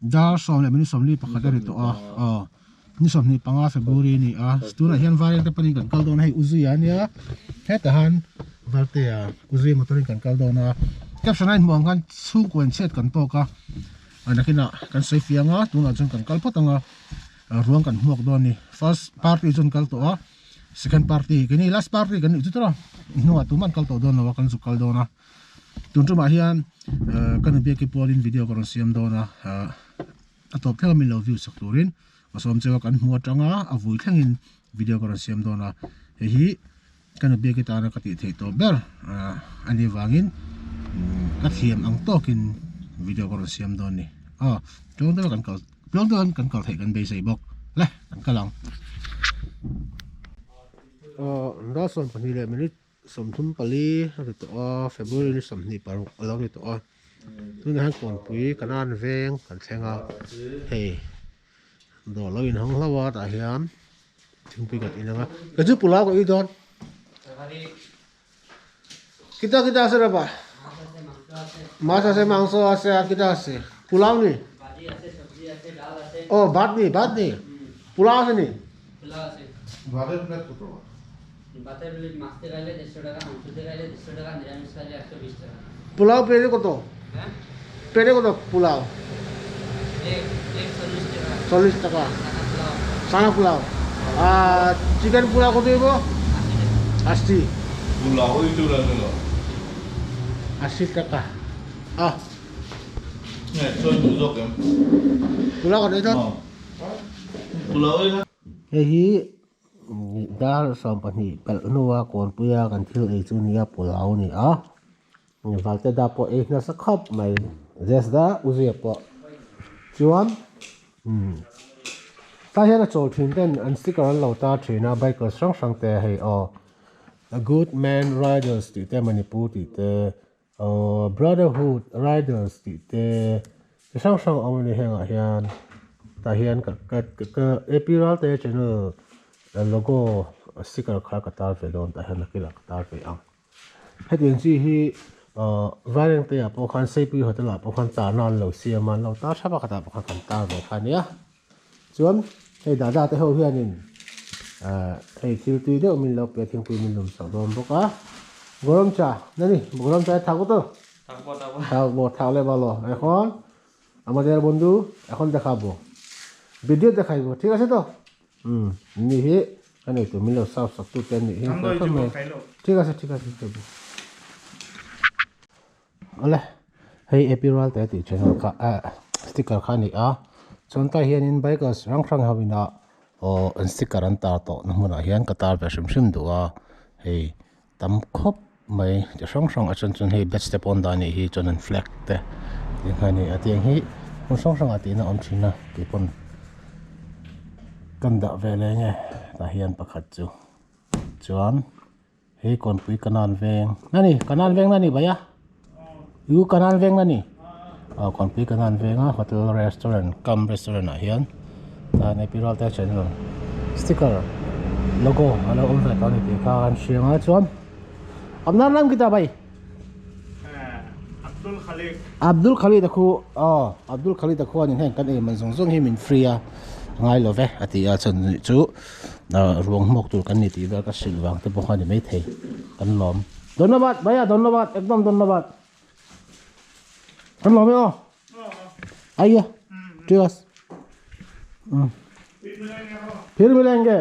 Dar sawm leh minute 41 a ri tawh a, aw ni 25 February a ni a, tunah hian Vairengte panin kan kal dawn a, hei Uzuia a nia, hetah han Valtea Uzuia motor in kan kal dawn a, caption a inhmuh ang khan chhungkua in chhiat kan tawk a, nakinah kan sawi fiang a, tunah chuan kan kal phawt ang a, ruang kan hmuak dawn a ni, first party chu an kal tawh a, second party keini last party kan nih chu tawh a, hnungah tumah an kal tawh dawn lo a, kan zuk kal dawn a. Tun tumah hian ka nu biaki pualin video ka rawn siam dawn a, a tawp thleng a min lo view sak turin ka sawm cheu a, kan hmu atanga a vui thlengin video ka rawn siam dawn a, hei hi ka nu biaki tana ka tih theih tawh ber a nih vangin ka thiam ang tawkin video ka rawn siam dawn a ni. Aw tluang deuha kan kal tluang deuha kan kal theih kan beisei bawk le kan kal ang. Aw dar 12 leh minute 34 a ri tawh a February ni 26 a lo ni tawh a tunah hian kawnpui kanan veng kan thleng a hei dawr lo inhawng hlauh a tah hian thingpui kan in ang a kei chu pulao ka ui dawn kita kita ase raba mas ase mangso ase ar kita ase pulao ni oh bhat ni bhat ni pulao ase ni Pulao plate কত? প্লেটে কত পোলাও? 40 টাকা। চানা পোলাও। আর chicken pulao কত হইব? 80। পোলাও 80 টাকা। আহ পোলাও কত এটা? Pulao Hei hi dar 12 pelh hnua kawnpuia kan thil ei chu nia pulao a ni a valte da pawh ei nasa khawp mai zes da uzia pawh chuan umm tlai hian a chawl thin ten an sticker an lo tar thin a bikers hrang hrang te hei aw a good man riders tih te manipur tih te Aw brotherhood riders tih te chi hrang hrang a awm a ni hengah hian tah hian ka ka ka ap ralte channel logo sticker kha ka tar ve dawn tah hian nakinah ka tar ve ang hetiang chi hi ahh vairengte ah pawh khan seipui hotel ah pawh khan tarna an lo siam a an lo tar thap a khatah pawh khan kan tar ve kha a nia chuan hei dada te ho hianin ahh hei thil tui deuh min lo pe a thingpui min lum chauh dawn bawk a gorom cha nani gorom cha thak to থাকবো থাকলে ভালো এখন আমাদের বন্ধু এখন দেখাবো ভিডিও দেখাইবো ঠিক আছে তো হুম নিহি ani tu min lo sap sak tu te ani hi ঠিক আছে ঠিক আছে Awle hei AP rual te tih channel kha ah sticker kha a ni a chuan tah hianin bikers hrang hrang ho ina aw an sticker an tar tawh na hmunah hian ka tar ve hrim hrim duh a hei tam khawp mai chi hrang hrang a then chuan hei batch te pawh an dah a nih hi chuan an flag te tih kha a ni a tiang hi hmun hrang hrangah tihna a awm thin a tih pawn kan dah ve leh nge tah hian pakhat chu chuan. Hei kawnpui kanan veng nani kanan veng nani bhaiya yu kanan veng nani aw kawnpui kanan venga hotel restaurant cum restaurant ah hian tan AP Ralte channel sticker logo a lo awm ve tawh a ni tih kha an hria ang a chuan apnar naam kita bhai Abdul Khalik Abdul Khalid a khu aw Abdul Khalid a khuanin heng kan ei man zawng zawng hi min free a ngai lo ve a ti a chuan chu ruang hmuak tur kan ni tih vel ka hrilh vang te pawh kha a ni maithei kan lawm dhanyabad bhaiya dhanyabad ekdom dhanyabad kan lawm e aw aiya ঠিক আছে ফির মিলেঙ্গে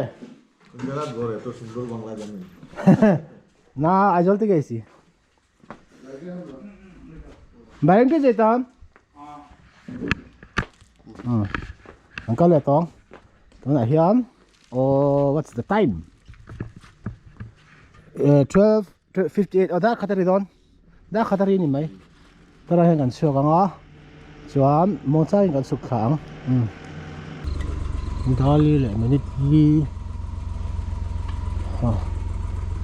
না আইজল থেকে আইছি ব্যাংকে যেতাম an kal leh tawng tunah hian aww what's the time 12:58 aw dar khat a ri dawn dar khat a ri a ni mai tara hian kan chhuak ang a chuan muangchangin kan chhuk thla ang dali leh minute li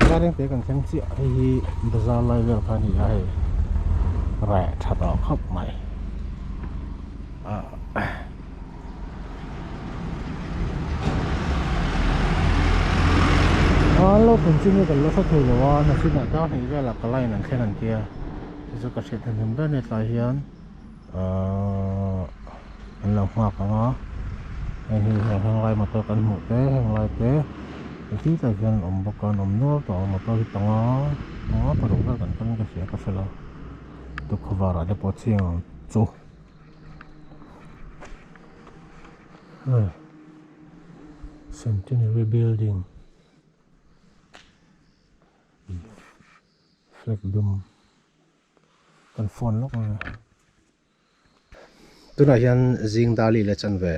gareng te kan thleng chiah hei hi bazar lai vel kha a ni a hei reh tha tawh khawp mai an lo thlen chin hi kan la hre thei lo a nakinah dar hnih velah ka line an thleng an tia chu chu ka hriat hnem hnem ber a ni tlai hian ahh. An lo nghak ang a, heng hi heng henglai motor kan hmuh te henglai te engtin tak hian an awm bawk a an awm nual tawh ang motor hi panga panga paruk vel kan kalin ka hria ka hre lo tukverh ah te pawh chiang ang chu hei centenary building flag dum kan phone lawk ang e. Tunah hian zing dali leh chanve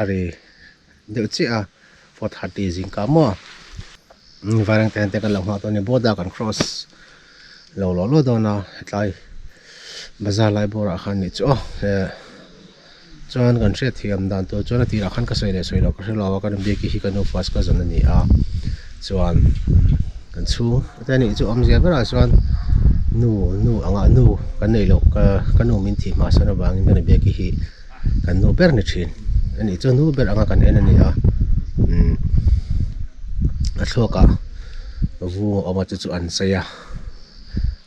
a ri deuh chiah a 4:30 zingka maw vaireng te hian te kan lo nghak dawn a ni border kan cross lo law law dawn a hetlai bazar lai bawrah khan nih chu aw chuan kan hriatthiam dan tur chuan a tirah khan ka sawi leh sawi loh ka hre lo a ka rawn biak hi ka nu first cousin a ni a chuan kan chhung te nih chu awmzia berah chuan nu nu anga nu kan neih loh ka ka nu min thih hma san avangin ka ni biak hi kan nu ber ni thin a nih chuan nu ber anga kan en a ni a umm a thluakah vung a awm a chu chu an sawi a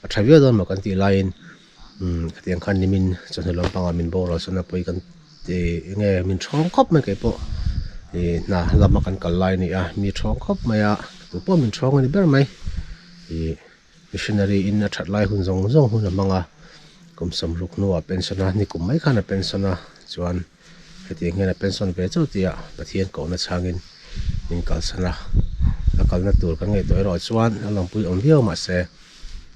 a tha viau dawn maw kan tih laiin. Umm khatiang khan nimin chawhnu lampangah min boral sawn a pawi kan ti enge min thawng khawp mai kei pawh ih hna lama kan kal lai a ni a mi thawng khawp mai a tu pawh min thawng a ni ber mai ih missionary in a that lai hun zawng zawng hun a hmang a kum sawmruk hnuah pension a ni kum mai khan a pension a chuan hetiang hian a pension ve chauh tih ah Pathian kohna chhangin min kalsan a a kalna tur kan ngaihtuah erawh chuan a lawmpui awm viau mahse.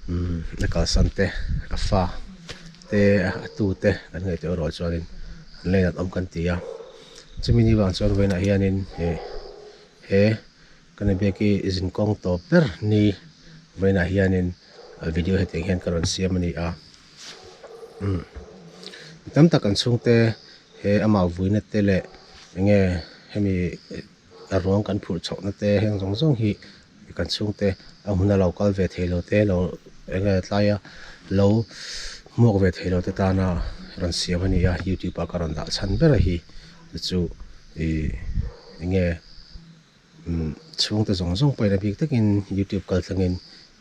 Umm a kalsan te a fa te a tu te kan ngaihtuah erawh chuanin an lane an awm kan ti a chumi ni vang chuan vawiinah hianin ih he kan inbiak hi zinkawng tawp ber ni vawiinah hianin video hetiang hian ka rawn siam a ni a umm mi tam tak an chhungte he amah vuina te leh enge hemi a ruang kan phurh chhohna te heng zawng zawng hi kan chhungte a hmuna lo kal ve thei lo te lo eng nge tlaia lo hmuak ve thei lo te tana rawn siam a ni a youtube ah ka rawn dah chhan ber a hi chu chu ih eng nge umm chhungte zawng zawng pawhin a bik takin youtube kal thlangin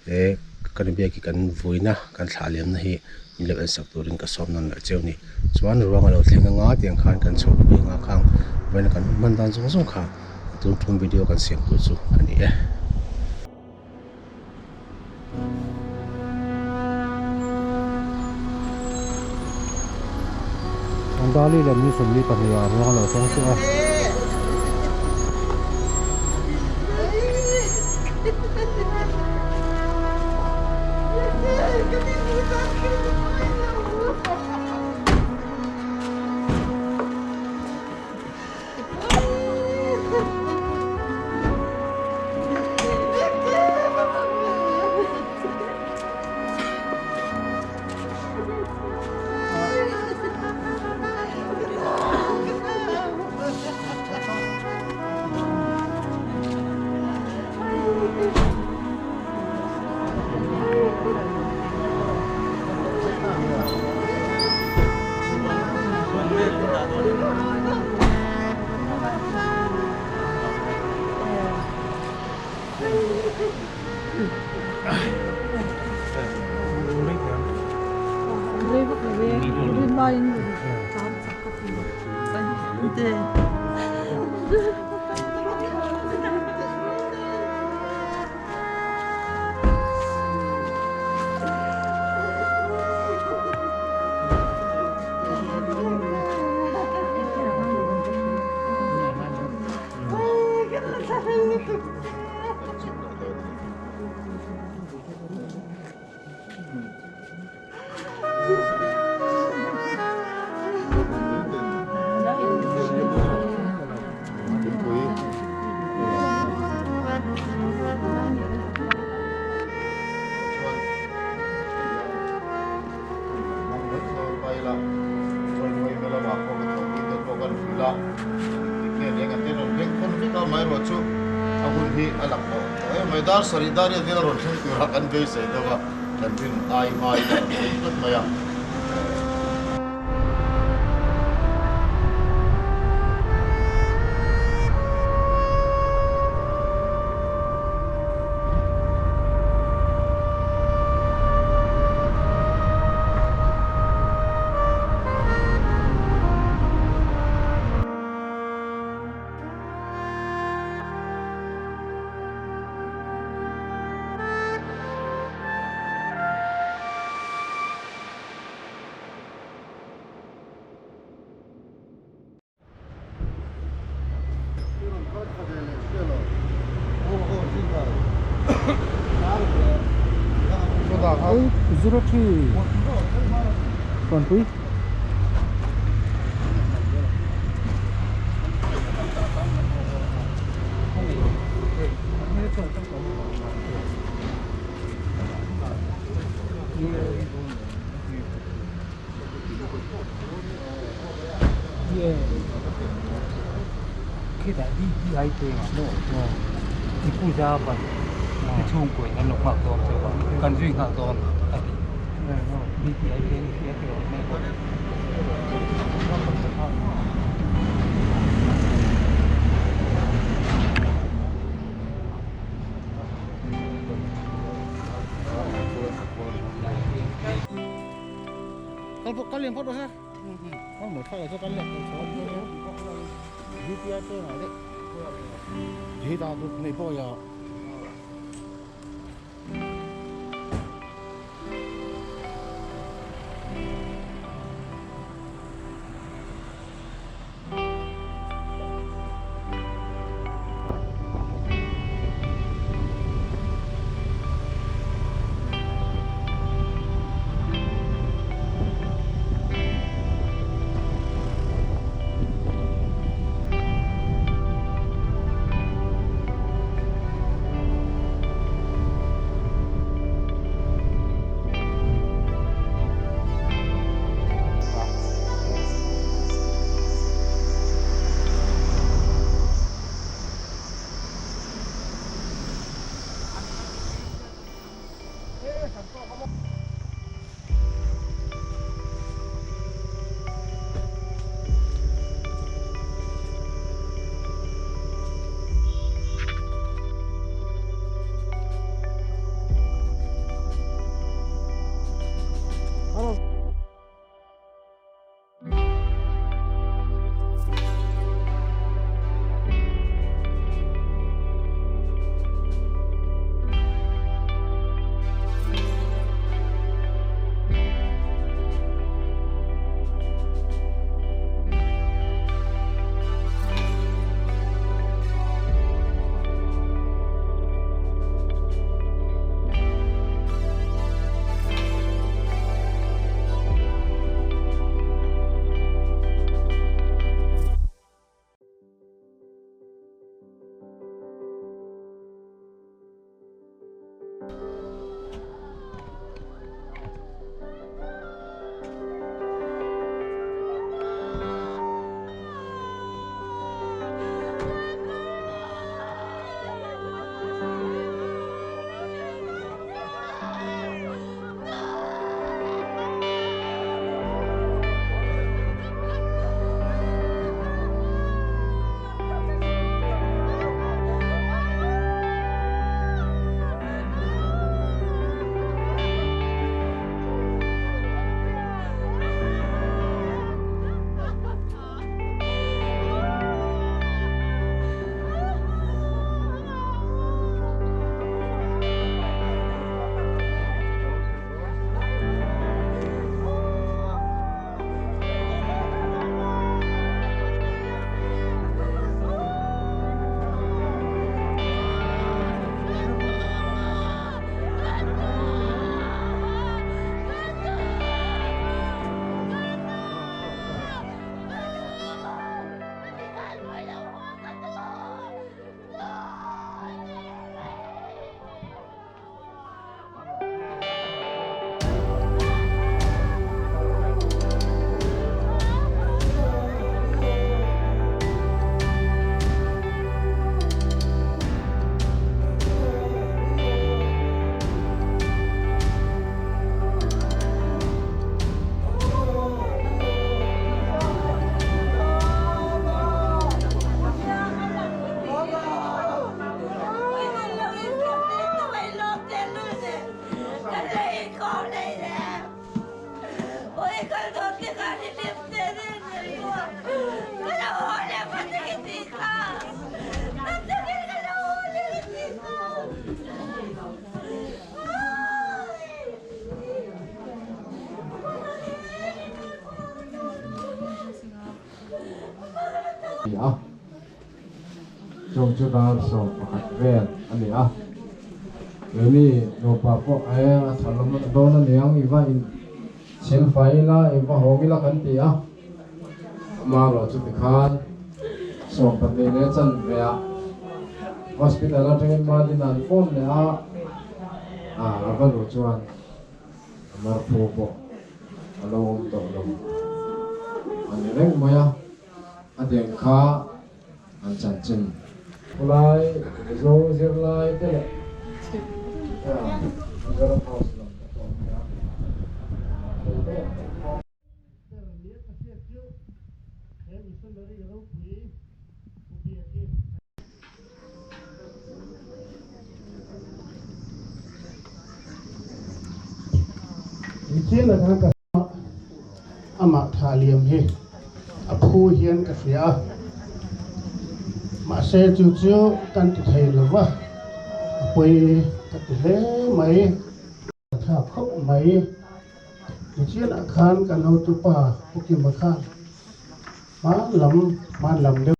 he kan inbiak hi kan vuina kan thlah liamna hi min lo ensak turin ka sawm nawn leh cheu a ni chuan ruang a lo thleng anga tiang khan kan chhoh pui anga khang vawiin kan hman dan zawng zawng kha tun tum video kan siam tur chu a ni e. Dali leh mi 22 ah ruang a lo thleng chiah a. Dar sarih dar riat vel a rawn thleng tura kan beisei deuh a, kan rin ai hmain a rawn thleng tlat mai a. 803 Kawnpui. A chung chu dar sawm pakhat vel a ni a. Remi nupa pawh e a tha lawm dawn aniang i va in chhel fai ila i va hawng ila kan ti a, amaherawh chu tikhan 12 leh chanve ah hospital atangin Madin an phone leh a, a va luh chuan a marphu pawh a lo awm tawh lo a ni reng mai a, a deng kha an chanchin. Khawlai Mizo zirlai te leh Mizoram House lam te pawh an ni a. Nichina khan ka amah tha liam hi a phu hian ka hria a, mahse chu chu kan ti thei lo va, a pawi ka ti hle mai. Ka thlak khawp mai. Nichinah khan kan hotupa Pu Kima khan hmanlam hmanlam deuh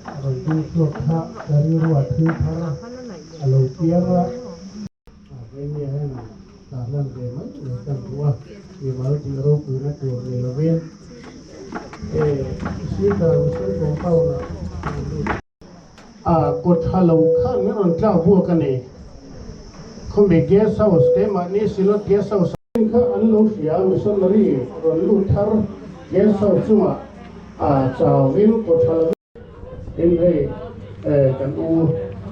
a rawn ding chhuak kha ka rilrua thil thar a lo piang a. Vawimia hian tarlan ve mai mai ka duh a, mimal tih ropuina tur ni lovin he Speaker Mission Compound-ah an lut. A kawt ha lo khan min rawn tlak buak a ni. Khawmi Guest House, keimahni Synod Guest House kha an lo hria a, missionary rawn lut thar Guest House chungah a chauvin kawt ha lo in hei kan u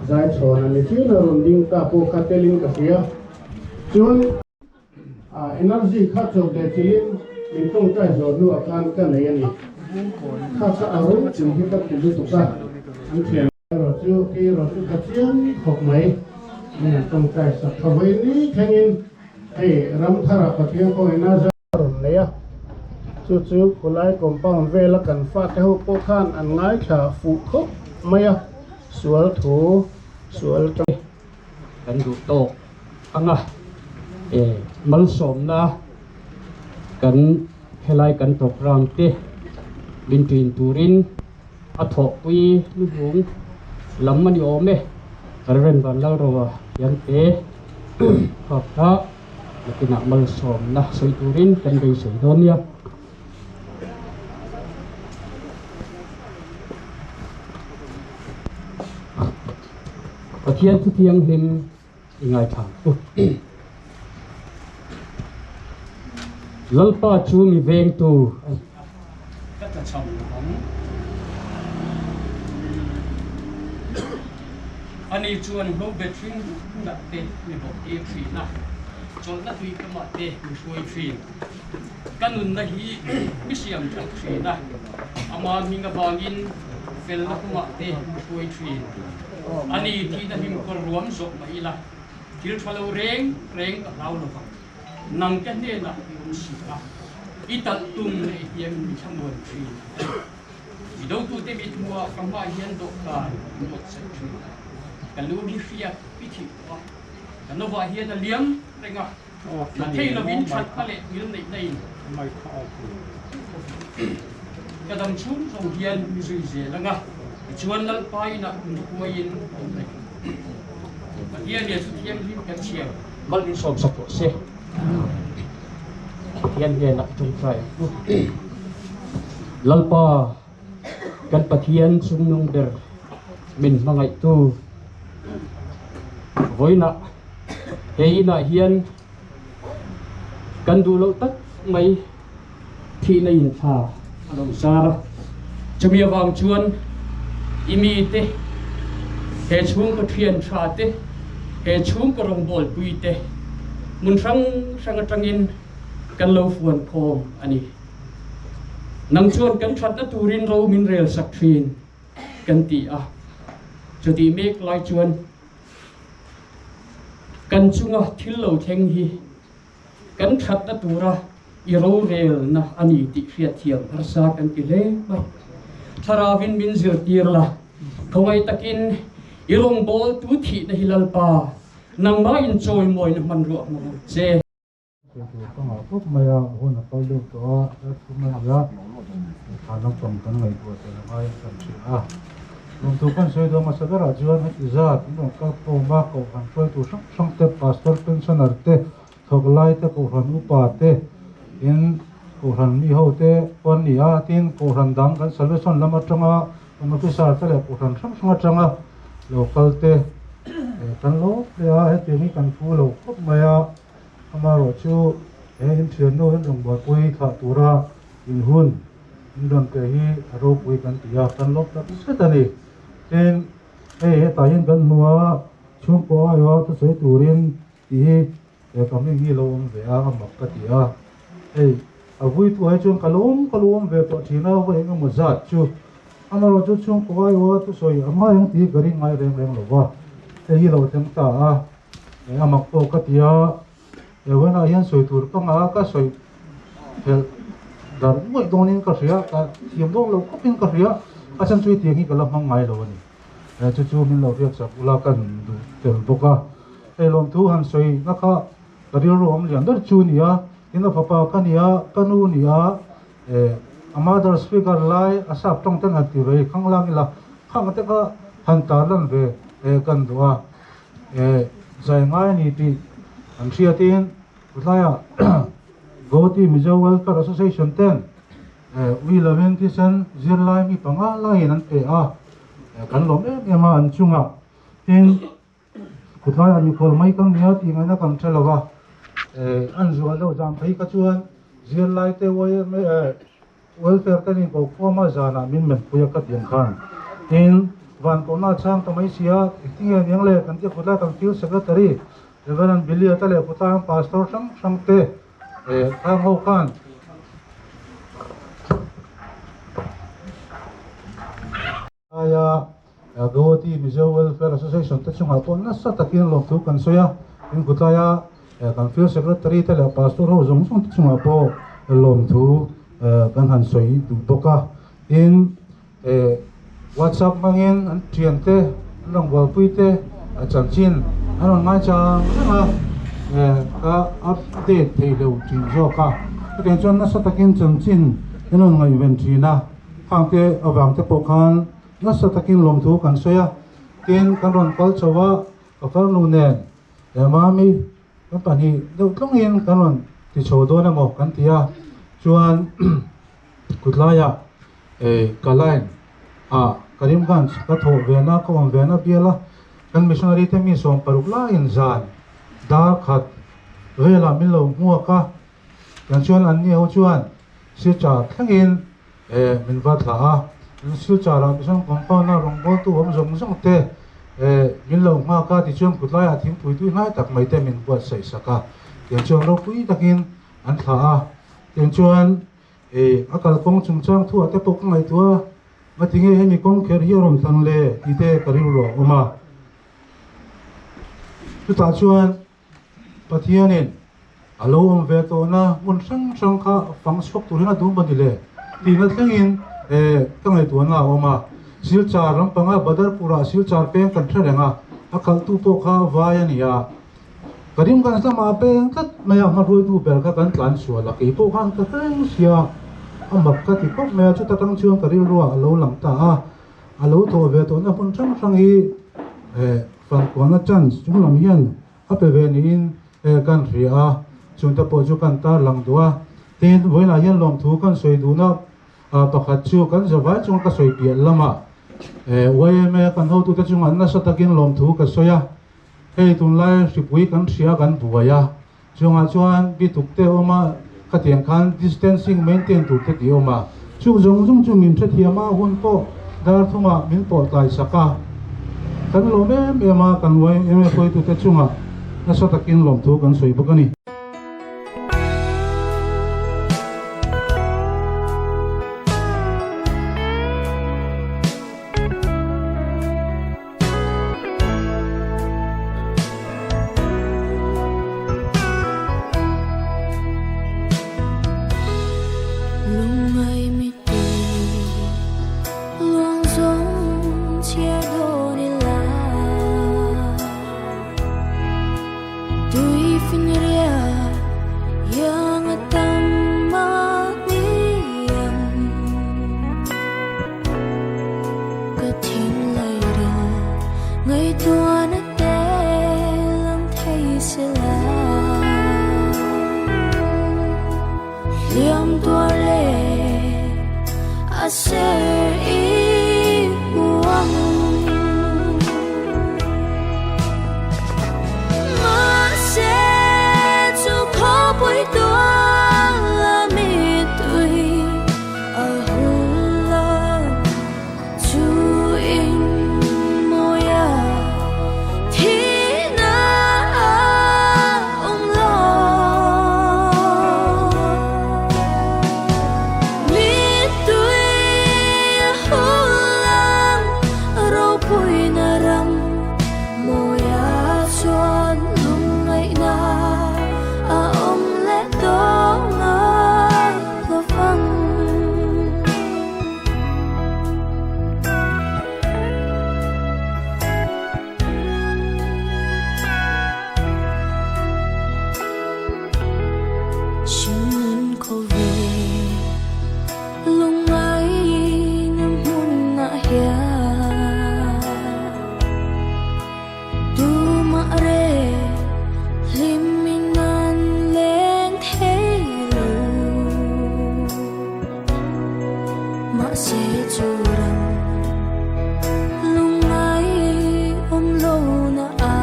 Zaichhawn a ni chin a rawn ding ta pawh kha telin ka hria. Chuan Energy kha chawp leh chilin min tawngtai zawh hnuah khan ka nei a ni. Kha kha a ropui hi ka ti lutuk a, an thian erawh chu kei erawh chu ka chiang khawp mai. Min an tawngtai sak tha vawi ni thlengin hei Ramtharah Pathian kawngin a rawn nei a, chu chu khulai compound vela kan fate ho pawh khan an ngaithla fuh khawp mai a, sual thu sual tang. Kan duh tawk ang a, e malsawmna kan helai kan program te min ṭin turin a thawhpui hnuhnung lam a ni awm e. Reverend Vanlalroa hian te khawp kha nakinah malsawmna sawi turin kan beisei dawn nia. Pathian thu thianghlim i ngaithla ang u. Lalpa chu mi vengtu a ni a, ka tlachham lo ang. Ani chuan hlobet hring hmunah te mi bawk tir thin a, chawlhna tui kamah te mi hruai thin. Ka nunna hi mi siam that thin a, ama hming avangin felna kawngah te mi hruai thin. A ni thihna hlim kawr ruam zawh mah ila, thil tha lo reng reng ka hlau lo vang. Nang ka hnenah i awm si a, i talh tum leh i hniam mi thlamuan thin a ni. Mi dotute mithmuhah ka hmah hian dawhkan min buatsaih thin a, ka lu hi hriat i thih tawh a, ka novah hian a liam reng a. A thei lovin that hma leh ngil neihna in ka dam chhung zawng hian mi zui zel ang a, tichuan Lalpa inah min huaiin a awm reng. Pathian nia chu thianghlim kan chhiar mal min sawm sak rawh se. Pathian hnenah i tawngtai ang u. Lalpa kan Pathian chungnung ber min hmangaihtu vawiinah He inah hian kan duh loh tak mai thihna inthla a lo zar a, chumi avang chuan i mite, he chhungkaw thian tha te, he chhungkaw rawngbawlpui te hmun hrang hrang atangin kan lo fuan khawm a ni. Nang chuan kan thatna turin ro min rel sak thin kan ti a, chutih mek lai chuan Kan chunga thil lo thleng hi kan thatna tura i rorelna a ni tih hriatthiam harsa kan ti hle mai. Thlarauin min zirtir la, khawngaih takin i rawngbawltu thihna hi Lalpa, nangmah inchawimawina hmanruah hmang ang che. Tih ka ngah khawp mai a, hun a kal deuh tawh a, dar thum a ni a, thlan lampang kan ngaihtuah tel a ngai an kan hria a. Lawmthu kan sawi dawn hmasa berah chuan heti zat in rawn kal khawm a, Kohhran hruaitu hrang hrang te, Pastor Pensioner te, thawk lai te, Kohhran upa te, tin Kohhran mi ho te pawh an ni a, tin Kohhran dang kan Salvation lam atanga kan Officer te leh Kohhran hrang hrang atanga lo kal te kan lo hle a, hetiang hi kan phu lo khawp mai a, amaherawhchu he inthiannu in rawn buaipui thlah tura inhun. In rawn ke hi a ropui kan ti a, kan lawm tak zet a ni. Tin, hei hetah hian kan hmu a, chhungkaw aiawha thusawi turin tih hi he ka hming hi lo awm ve a, a mak ka ti a. Hei a vui thu ai chuan ka lo awm ka lo awm ve tawh thin a, vawi eng emaw zat chu. Amaherawh chu chhungkaw aiawha thusawi a ngai ang tih hi ka ring ngai reng reng lo va, hei hi lo thleng ta a, a mak pawh ka ti a. He vawiinah hian sawi tur ka nghah a, ka sawi phelh darh ngawih dawnin ka hria, ka thiam dawn lo khawpin ka hria, a chhan chu hetiang hi ka la hmang ngai lo a ni. Chu chu min lo hriat chak ula ka duh tel bawk a. Hei lawmthu han sawi na kha ka rilru awm lian ber chu a ni a, tin a fapa ka ni a, ka nu ni a, a mother speaker lai a sap tawng ten han ti ve khanglang ila, khang te kha han tarlan ve kan duh a. Zai ngai a ni tih an hriatin tlaiah Guwahati Mizo Welfare Association ten ui lovin thisen zirlai mi panga laiin an pe a, kan lawm em em a an chungah. Tin, khutlaiah mikhual mai ka nia tih ngaihna kan hre lo va, an zual deuh zan phei kha chuan zirlai te Welfare te nih ko khuama zanah min menpui a ka ti ang khan. Tin, van kohna a chhang ta mai si a, engtinge aniang le kan tia khutlai kan field secretary Reverend Billy a te leh khutlai ang pastor hrang hrang te eh khang ho khan Aia Guwahati Mizo Welfare Association te chungah pawh nasa takin lawmthu kan sawi a, tin kutlaia kan field secretary te leh pastor ho zawng zawng te chungah pawh lawmthu kan han sawi duh bawk a. Tin, WhatsApp hmangin an thiante, an rawngbawlpui te chanchin an rawn ngaichang reng a, ka update thei lo thin zawk a. Chutiang chuan nasa takin chanchin an rawn ngaihven thin a. Khangte avang te pawh khan nasa takin lawmthu kan sawi a, tin kan rawn kal chho a, ka farnu nen he mami kan pahnih deuh tlawngin kan rawn ti chho dawn emaw kan ti a, chuan kutlaiah ka line ah Karimganj ka thawh ve na ka awm ve na bial a, kan missionary te mi 60 laiin zan dar khat velah min lo hmuak a. Tiang chuan an ni ho chuan Silchar thlengin eh min va thlah a, Silchar ah Mission Compound a rawngbawltu awm zawng zawng te eh min lo nghak a, tichuan khutlaiah thingpui tui hnai tak mai te min buatsaih sak a, tiang chuan ropui takin an thlah a, tiang chuan eh a kalkawng chungchang thuah te pawh ka ngaihtuah a, ngatinge hemi kawng kher hi a rawn thlan le tih te ka rilru a awm a, chutah chuan. Pathianin a lo awm ve tawhna hmun hrang hrang kha fang chhuak tur hian a duh maw ni le? tihna thlengin ka ngaihtuahna a awm a. Silchar lampanga Badarpurah Silchar peng kan hre reng a, a khalhtu pawh kha vai a ni a. Ka rim kan lamah peng tlat mai a, hmahruaitu ber kha kan tlan sual a, kei pawh khan ka hre reng sia, a mak ka ti khawp mai a, chuta tang chuan ka rilruah a lo lang ta a. A lo thawh ve tawhna hmun hrang hrang hi Fankuana chance chung lam hian a pe ve niin kan hria a, chungte pawh chu kan tar lang duh a. Tin, vawiinah hian lawmthu kan sawi duhna pakhat chu kan zavai chunga ka sawi piah lamah yma kan hotute chungah nasa takin lawmthu ka sawi a. Hei tunlai hripui kan hria kan buai a, Chungah chuan bituk te a awm a, khatiang khan distancing maintain tur te tih a awm a. Chung zawng zawng chu min hrethiam a, hun pawh dar thungah min pawh tlai sak a. Kan lawm em em a, kan yma hruaitute chungah nasa takin lawmthu kan sawi bawk a ni. Hliam tuar leh a ser i hmu ang. Mahse chu khawpui tuala mittui a hul ang chu in mawi a thihna a awm lo. Mittui a hul ang ropuina ram mawia chuan lungngaihna a awm leh tawh ngai lo vang. Hringnun khawvel lungngaihna hmunah hian tumah reh hlimin an leng thei lo. Mahse chu ram lungngai awm lo na a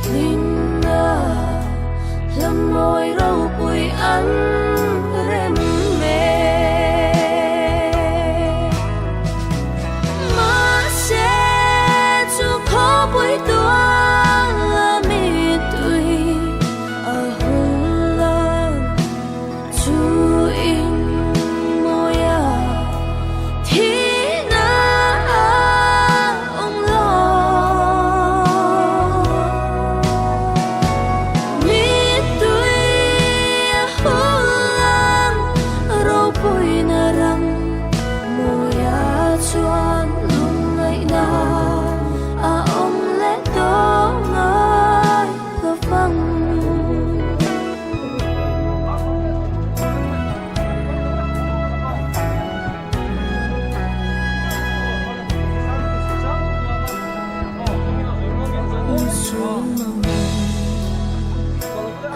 hlimna hla mawi ropui an rem mek. Mahse chu khawpui tuala mittui a hul ang chu in mawi a thihna a awm lo. Mittui a hul ang ropuina ram mawia chuan lungngaihna a awm leh tawh ngai lo vang.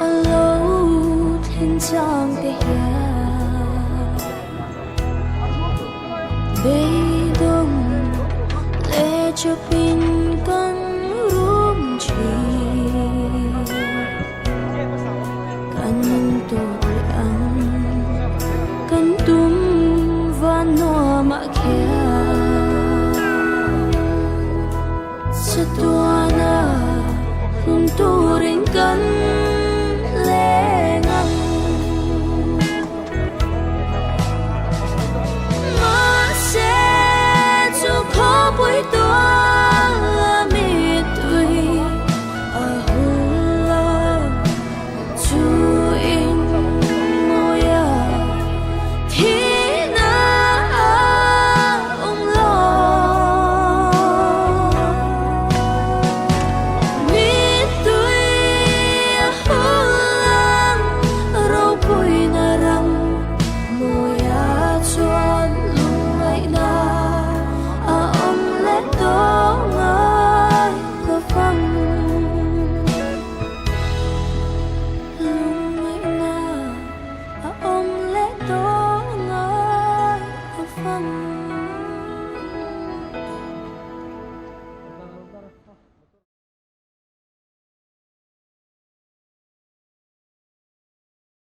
A lo thlen chang te hian beidawng leh chawpin kan rum thin. Kan tawp leh ang kan tum van nuamah khian chatuana hun turin kan.